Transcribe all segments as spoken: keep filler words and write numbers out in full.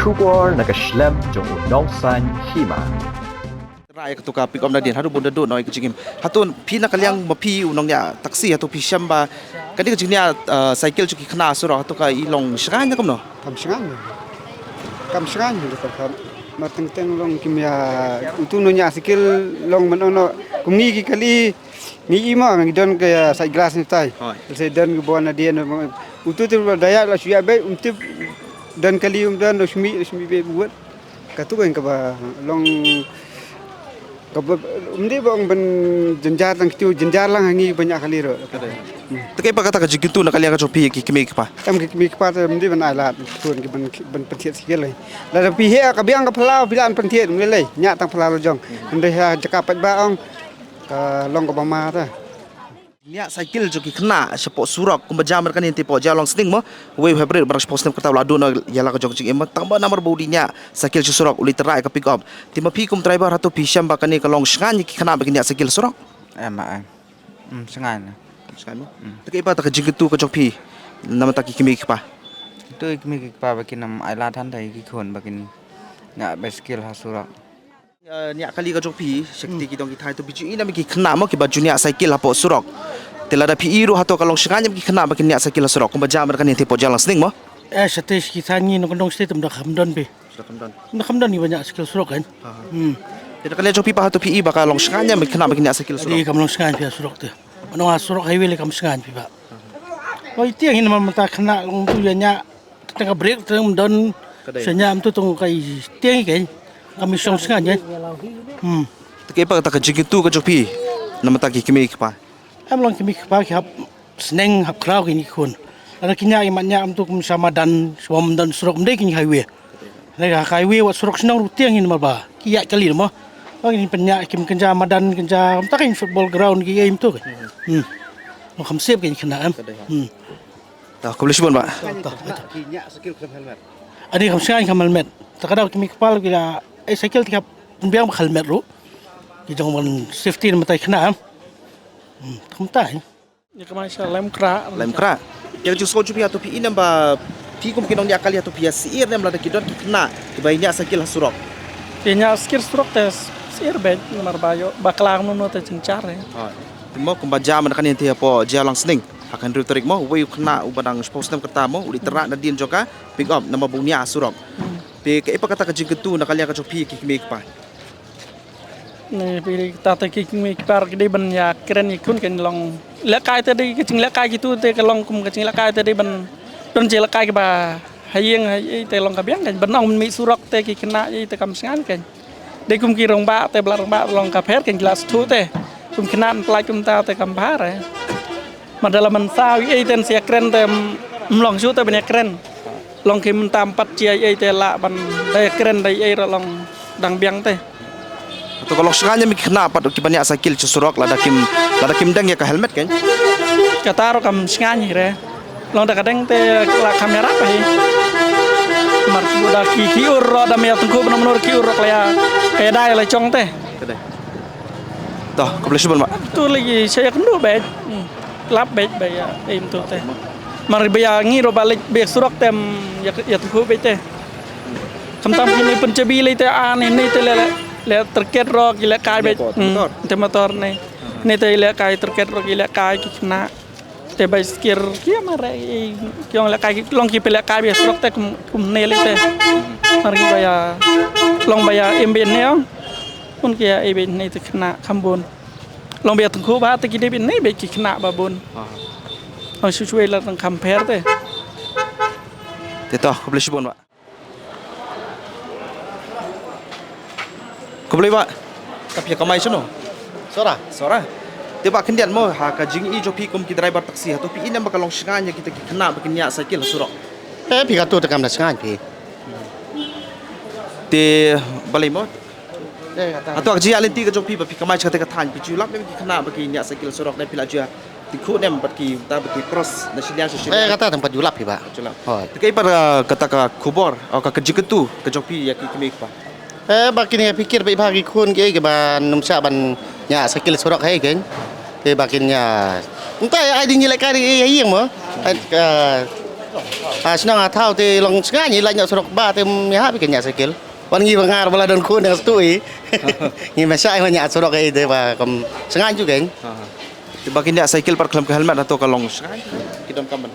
Khubor na ka shlem jong u nongsan hima. Rai ka tu ka pick up na dien haduh bun da dut noi ka jingim. Hato phi na ka liang ma phi u nongñiah taxi hato phi shem ba kane ka jingñiah, eh, cycle jong ki khynnah surok hato ka i long shngaiñ ne kumno? Kam shngaiñ. Kam shngaiñ ne ka kam. Mar teng teng long kim ïa utu nongñiah cycle long man ono kum ngi ki kali ngi i ma ngi don ka side glass ni tai. Hoi. Se don ki bon na dien utu tu da ïa la shu ïa bei um tip don kali um don la shu mih la shu mih bei buat. Katu kan kaba long kaba um dei ba ong ban jynjar tang kitu jynjar lang ha ngi ba ñiah kali ro. Te kaei pat kata ka jingkyntu na ka liang ka jong phi ki kmie ki kpa? Em ki kmie ki kpa te um dei ban ai lad ki khun ki ban ban pynthied skill. Lada phi heh ka biang ka phyllaw phi lah ban pynthied um lei lei ñiah tang phyllaw la jong. Hynrei ha jaka pat ba ong ka long kaba ma ta. Ñiah cycle jong ki khynnah shapoh surok kumba jam kane te poh Jaiaw Langsning mo. Uwei u hynriew ba dang shiphew snem kata u la duh noh ïa la ka jong ka jingim mo. Tang ba namar ba u dei ñiah cycle sha surok u leit tyrwa ïa ka pick up. Te ma phi kum driver hato phi shem ba kane ka long shngaiñ ïa ki khynnah ba kin ñiah cycle surok? Em, em. Hmm, shngaiñ. Shngaiñ mo. Hmm. Te kaei pat kata ka jingkyntu ka jong phi na bynta ki kmie ki kpa? Kyntu ïa ki kmie ki kpa ba kin ym ai lad hangta ïa ki khun ba kin ñiah bicycle ha surok. Ïa, ñiah kali ka jong phi, sha kti ki dong ki thaiñ to phi ju i nam ki khynnah mo kiba ju ñiah cycle hapoh surok. Te lada phi i ruh hato ka long shngaiñ nam ki khynnah ba kin ñiah cycle ha surok kumba jam kane te poh Jaiaw Langsning mo. Eh, shatei ki thaiñ ngi nongkyndong shatei te ym da kham don phi. Ym da kham don. Ym da kham don kiba ñiah cycle surok kan. Ha, ha. Hmm. Te na ka liang jong phi pat hato phi i ba ka long shngaiñ nam ki khynnah ba kin ñiah cycle surok? Ïa kam long shngaiñ phi ha surok te. Nong ha surok highway lei kam shngaiñ phi ba. Oi tiang hi namar mynta khynnah long tu ïa ñiah Tang ka brake tang ym don. Ka dei. Sha ñiah ym tu tang ka i tiang i keiñ. Kam i shong sngaiñ keiñ. Hmm. Te kaei pat kata ka jingkyntu ka jong phi na bynta ki kmie ki kpa? Em long kmie ki kpa ki hap sneng hap khraw keiñ ki khun. Lada ki ñiah ki mat ñiah ym tu kum sha madan sha bym don surok ym dei keiñ highway. Lada ka highway wat surok shnong ruh tiang hi namar ba ki ïaid kali mo. Ba ki pynñiah kim kynja madan kynja ym ta keiñ football ground ki ei ym tu keiñ. Hmm. Long kham sep keiñ khynnah em. Ka dei. Hmm. Tah, khublei shibun bah. Tah, tah. Ki ñiah cycle khlem helmet. Ani kam shngaiñ kam helmet. Te ka daw ki mih kpal ki la, eh, cycle te ka pynbiang ba helmet ruh. Ki jong ban safety na mynta ki khynnah em. Hmm, te kumta. Ïa ka mai sha lem kra. Lem kra. Ïa ka jingsngew jong phi hato phi i ne em ba phi kum ki nongñiah kali hato phi ïa syier ne em lada ki don ki khynnah kiba ïa ñiah cycle ha surok. Ïa ñiah cycle surok te syier beit namar ba ïoh bakla kumno kumno te jynjar eh. Ha. Te mo kumba jia mynta kane te hapoh jia Langsning. Ha ka hynriew tarik mo, uwei u khynnah uba dang shiphew snem kata mo, u dei tyrwa nadien jong ka pick up namar ba u ñiah surok. Hmm. Te kaei pat kata ka jingkyntu na ka liang ka jong phi ki kmie ki kpa? Ne phi kata te ki kmie ki kpa ki dei ban ïa kren ïa ki khun kan long. Lehkai te dei ka jinglehkai kitu te ka long kum ka jinglehkai te dei ban don jinglehkai kiba ha ïing ha ïing te long ka biang kan ban ong mih surok te ki khynnah ïa te kam sngaiñ kan. Dei kum ki rangbah te ba la rangbah long ka pher kan ki la sdang te. Kum khynnah pynlait kumta te kam bha re. Mada la mynsaw ïa ei ten sa ïa kren te ym long shuh te ban ïa kren. Long ki mynta ym pat ïa ei te lah ban da ïa kren da ïa ei ruh long dang biang te. To ka long sngaiñ ïa ki khynnah pat kiba ñiah cycle sha surok lada kim, lada kim deng ïa ka helmet kan. Kata ruh kam sngaiñ hi re. Long da ka deng te la kham ïarap hi. Mar da ki ki ur ruh da me ïa tyngkhuh bynta mynur ki ur ruh ka la ïa, ka ïa dai la jong te. Ka dei. To, khublei shibun bah. Tu lagi sha ïa kynduh beit. Hmm. Lap beit ba ïa im tu te. Mar ba ïa ngi ruh ba leit ba ïa surok te ym ïa, ïa tyngkhuh beit te. Khamtam kine pynjabi lei te ani ne te le, le, le tyrket ruh ki lehkai beit. Motor, hmm, motor. Te motor ne. Ne te lehkai tyrket ruh ki lehkai ki khynnah. Te baiskil ki ïa mar eh, ki ong lehkai ki long ki pynlehkai ba ïa surok te kum, kum ne lei te. Mar ki ba ïa long ba ïa im beit ne ong. Bun ki ïa ei beit ne te khynnah kham bun. Long ba ïa tyngkhuh bha te ki dei beit ne beit ki khynnah ba bun. Ha. Ong shu shu ei la tang kham pher te. Te to, khublei shibun bah. Khublei bah. Tap ïa kamai shano? Sora. Sora. Te bah khyndiat mo ha ka jingi jong phi kum ki driver taxi hato phi i ne em ba ka long sngaiñ ïa kita ki khynnah ba kin ñiah cycle ha surok. Eh, phi katu te kam da sngaiñ phi. Te balei mo? Eh, kata. Hato ka jingïaid lynti ka jong phi ba phi kamai sha kata ka thaiñ phi ju lap ne em ki khynnah ba kin ñiah cycle surok ne phi la ju ïa tyngkhuh ne em bad kita ba ki cross na shiliang sha shiliang. Eh, kata tang pat ju lap hi bah. Ju lap. Hooid. Te kaei pat, ah, kata ka khubor, oh, ka, ka jingkyntu ka jong phi ïa ki kmie ki kpa? Eh, ba kine ïa pyrkhat beit bha ki khun ki, eh, kiba ym shah ban ñiah cycle surok hi kein. Te ba kin ïa. Mynta ïa ai dei ñiah lehkai dei ïa ïing mo. Ai, ah, Ah, shnong ha thaw te long sngewbha ïa la ñiah surok ba te ym ïahap ïa ka ñiah cycle. Wan ngi ba ngar ba la don khun dang stu i. Ngi ma shai ma ñiah surok i te ba kam sngewbha ju kein. Te ba ki ñiah cycle pat khlem ka helmet hato ka long sngewbha ki donkam ban.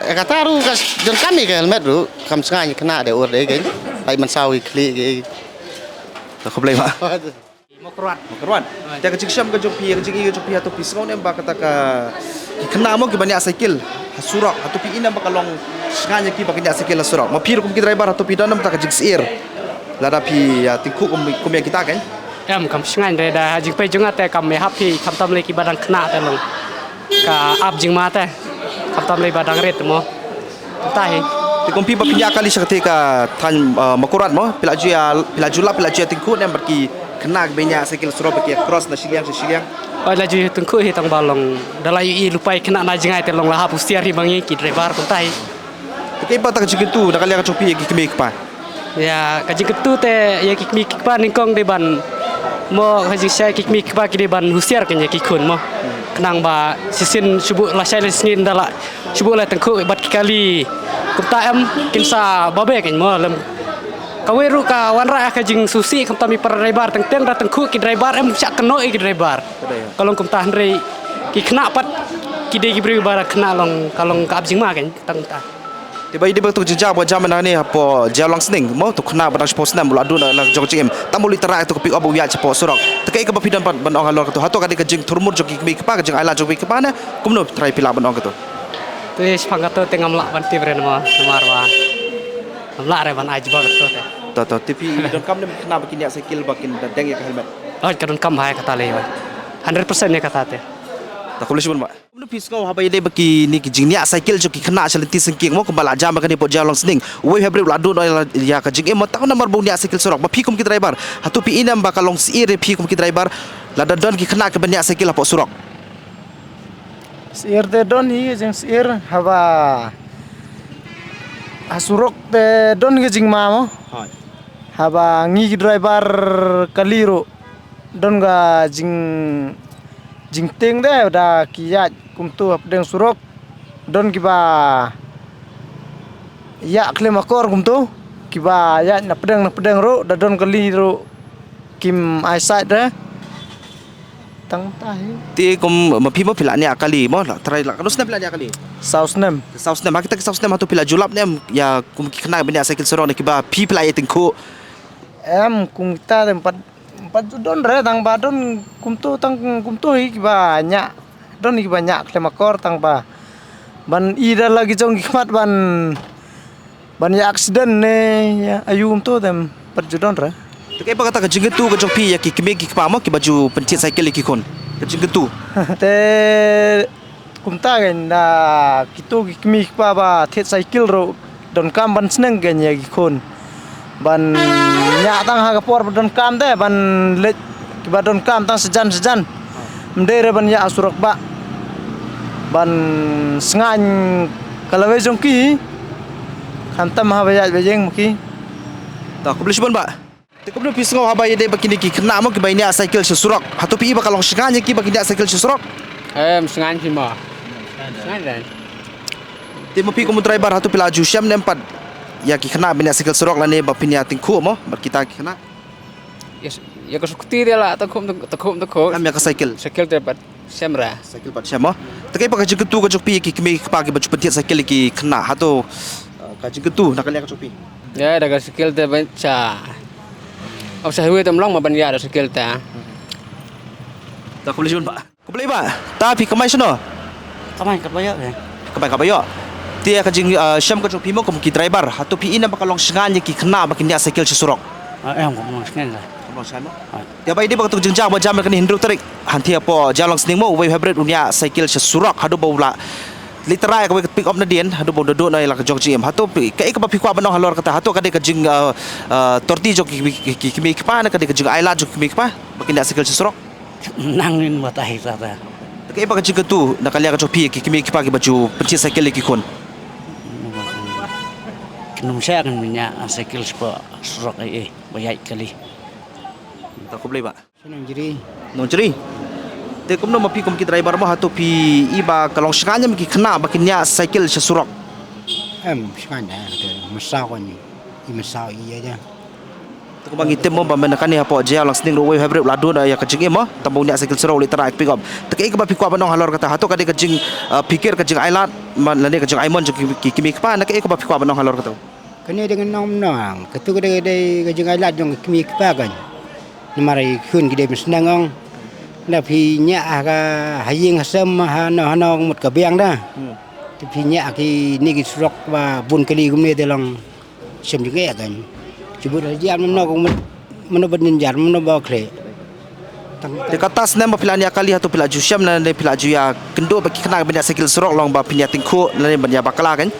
Eh, kata ruh ka donkam ïa ka helmet ruh kam sngewbha ïa kane de ur de kein. Lai man saw i khlieh ki. Te khublei ba. Mawkyrwat. Mawkyrwat. Te ka jingshem ka jong phi, ka jingïohi ka jong phi, hato phi sngew ne em ba kata ka, ki khynnah mo kiba ñiah cycle ha surok, hato phi i ne em ba ka long sngewbha ïa ki ba ki ñiah cycle ha surok? Ma phi ruh kum ki driver hato phi don ne em kata ka jingsyier lada phi, ah, tyngkhuh kum, kum ïa kita kein? Em, kam sngewbha re, da jingpeit jong nga te kam ïahap hi, khamtam lei kiba dang khynnah te long ka ap jingma te, khamtam lei ba dang rit mo. Kumta hi. Te kum phi ba phi ñiah kali sha kata ka thaiñ, ah, Mawkyrwat mo, phi la ju ïa, phi la ju lap, phi la ju ïa tyngkhuh ne em bad ki khynnah kiba ñiah cycle surok ba ki cross na shiliang sha shiliang? Oi, la ju ïa tyngkhuh hi tang ba long da la ïohi lypa ïa ki khynnah na jngai te long la hap husiar hi ma ngi ki driver kumta hi. Te kaei pat ka jingkyntu na ka liang ka jong phi ïa ki kmie ki kpa? Ïa ka jingkyntu te ïa ki kmie ki kpa nyngkong dei ban mo, ka jingshai ki kmie ki kpa ki dei ban husiar kein ïa ki khun mo. Khnang ba shisien shu buh lashai lashisngi ynda la shu buh la tyngkhuh bad ki kali kumta em kin sa babe kein mo lem. Kawei ruh ka wanrah ka jingsngewsih khamtam ïa para driver, teng teng da tyngkhuh ki driver em shah kynnoh ïa ki driver. Ka long kumta hynrei ki khynnah pat ki dei ki briew ba khynnah, long ka long ka ap jingma kein tang ta. Te ba ïadei bad kato ka jingjia ba jia mynta hangne hapoh Jaiaw Langsning mo, uto u khynnah ba dang shiphew snem u la duna la jong ka jingim. Tang ba u leit trai ïa kato ka pick up ba u ïaid shapoh surok. Te kaei kaba phi don ban, ban ong halor kato? Hato ka dei ka jingthurmut jong ki kmie ki kpa, ka jingailad jong ki kmie ki kpa ne kumno, trai phi lah ban ong kato? Te shaphang kato te ngam lah ban tip re namar, namar ba ngam lah re ban ai jubab kato te. To, to, te phi donkam ne em ki khynnah ba kin ñiah cycle ba kin da deng ïa ka helmet? Oi, ka donkam bha ïa kata lei ba. Hundred percent ïa kata te. To khublei shibun ba. Kumno phi sngew haba ïadei bad kine ki jingñiah cycle jong ki khynnah sha lynti syngkien mo, kumba la jia mynta kane hapoh Jaiaw Langsning? Uwei u hynriew u la duna ïa ka jingim mo, tang namar ba u ñiah cycle surok. Ma phi kum ki driver, hato phi i ne em ba ka long syier ïa phi kum ki driver lada don ki khynnah kiba ñiah cycle hapoh surok? Syier te don hi ka jingsyier haba ha surok te don ka jingma mo. Hooid. Haba ngi ki driver kali ruh don ka jing, jingtieng de da ki ïaid kumto hapdeng surok. Don kiba ïaid khlem akor kumto, kiba ïaid na pdeng na pdeng ruh, da don kali ruh kim ai sait re. Tang ta hi. Te kum ma phi mo phi la ñiah kali mo, la trai la katno snem phi la ñiah kali? Saw snem. Saw snem, ha kita ki saw snem hato phi la ju lap ne em ïa kum ki khynnah ba ñiah cycle surok ne kiba phi phi la ïa tyngkhuh? Em, kum kita te em pat, em pat ju don re, tang ba don kumto, tang kumto hi kiba ñiah. Don hi kiba ñiah khlem akor tang ba ban i da la ki jong ki khmat ban, ban ïa accident ne ïa aïu kumto te em pat ju don re. Te kaei pat kata ka jingkyntu ka jong phi ïa ki kmie ki kpa mo kiba ju pynthied cycle ïa ki khun? Ka jingkyntu. Te kumta kein da kito ki kmie ki kpa ba thied cycle ruh donkam ban sneng kein ïa ki khun. Ban ñiah tang ha ka por ba donkam te ban leit kiba donkam tang sajan sajan. Ym dei re ban ïaid surok ba ban sngewbha ka lawei jong ki. Khamtam haba ïaid ba ïeng ma ki. To khublei shibun ba. Te kumno phi sngew haba ïadei bad kine ki khynnah mo kiba ñiah cycle sha surok? Hato phi i ba ka long sngewbha ïa ki ba ki ñiah cycle sha surok? Em, sngewbha hi mo. Sngewbha. Te ma phi kum u driver hato phi la ju shem ne em pat ïa ki khynnah ba ñiah cycle surok lane ba phin ïa tyngkhuh mo bad kita ki khynnah? Yes, ïa ka scooty te la tyngkhuh, tyngkhuh, tyngkhuh. Em ïa ka cycle. Cycle te pat shem re. Cycle pat shem mo. Te kaei pat ka jingkyntu ka jong phi ïa ki kmie ki kpa kiba ju pynthied cycle ïa ki khynnah, hato, eh, ka jingkyntu na ka liang ka jong phi? Ïa, da ka cycle te ban sa. Ap sa highway te ym long ma ban ïaid da cycle te. To khublei shibun ba. Khublei ba. Ta phi kamai shano? Kamai Katba Ïoh. Kamai Katba Ïoh. Te ïa ka jing, eh, shem ka jong phi mo kum ki driver, hato phi i ne em ba ka long sngewbha ïa ki khynnah ba kin ñiah cycle sha surok? Ah, em, kam long sngewbha. Kam long sngewbha mo? Ah. Te ba ïadei bad kato ka jingjia ba jia mynta kane hynriew tarik, hangtei hapoh Jaiaw Langsning mo, uwei u hynriew u ñiah cycle sha surok haduh ba u la leit trai ïa kawei ka pick up nadien haduh ba u da duh noh ïa la ka jong ka jingim. Hato phi, kaei kaba phi kwah ban ong halor kata? Hato ka dei ka jing, eh, eh, torti jong ki, ki, ki kmie ki kpa ne ka dei ka jingailad jong ki kmie ki kpa ba kin ñiah cycle sha surok? Nang ngin batai hi kata. Te kaei pat ka jingkyntu na ka liang ka jong phi ïa ki kmie ki kpa kiba ju pynthied cycle ïa ki khun? Kin ym shah kin ñiah cycle shapoh surok ei ei ba ïaid kali. To khublei ba. Nongjri. Nongjri. Te kumno ma phi kum ki driver mo, hato phi i ba ka long sngewbha ne em ki khynnah ba kin ñiah cycle sha surok? Em, sngewbha da, te masaw kan, i masaw i ïa ja. Te kumba ngi tip mo ba mynta kane hapoh Jaiaw Langsning ruh uwei u hynriew u la don ïa ka jingim mo, tang ba u ñiah cycle surok u leit trai ïa ka pickup. Te kaei kaba phi kwah ban ong halor kata, hato ka dei ka jing, uh, phikir, ka jingailad, man lane ka jingaimon jong ki, ki kmie ki kpa, ne kaei kaba phi kwah ban ong halor kata? Kane dei ka nong nong, katu ka dei, dei ka jingailad jong ki kmie ki kpa kan. Namar i khun ki dei mynsneng ong. Na phi ñiah ha ka, ha ïing ha sem, ha no ha no mut ka biang da. Hmm. Te phi ñiah kine ki surok ba bun kali kumne te long shem jingeh kan. Chibut ha ïa mano ko mut, mano ba nin jar, mano ba khle. Tang Te kata snem ba phi la ñiah kali, hato phi la ju shem lane phi la ju ïa kynduh ba ki khynnah ban ñiah cycle surok long ba phin ïa tyngkhuh lane ban ïa bakla kan,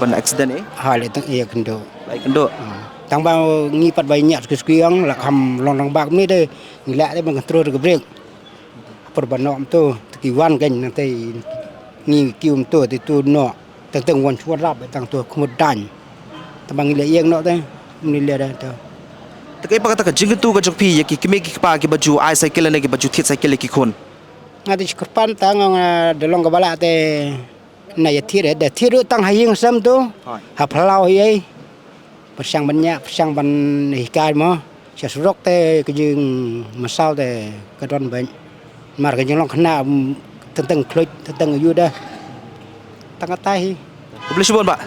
ban accident eh? Ha, leh tang ïa kynduh. Ba ïa kynduh. Ha. Tang ba ngi pat ba ñiah suki suki ong, la kham long dang bak mne de, ngi lah de ban control ka brake. Por ba noh mynta, te ki wan kan nangta ngi kiew mynta, te tu noh. Tang tang wan shuwa rap, tang tu khmut dan. Tang ba ngi leh ïeng noh te, ngi leh da tu. Te kaei pat kata ka jingkyntu ka jong phi ïa ki kmie ki kpa kiba ju ai cycle ne kiba ju thied cycle ïa ki khun? Nga te shi kyrpad tang nga da long kaba lah te na ïa thied, da thied ruh tang ha ïing sem tu. Hooid. Ha phyllaw hi ei. Pyrshang ban ñiah, pyrshang ban hikai mo. Sha surok te ka jingmasaw te ka don bha. Namar ka jinglong khynnah, mm, teng teng khluit, teng teng ayu da. Tang kata hi. Khublei shibun bah.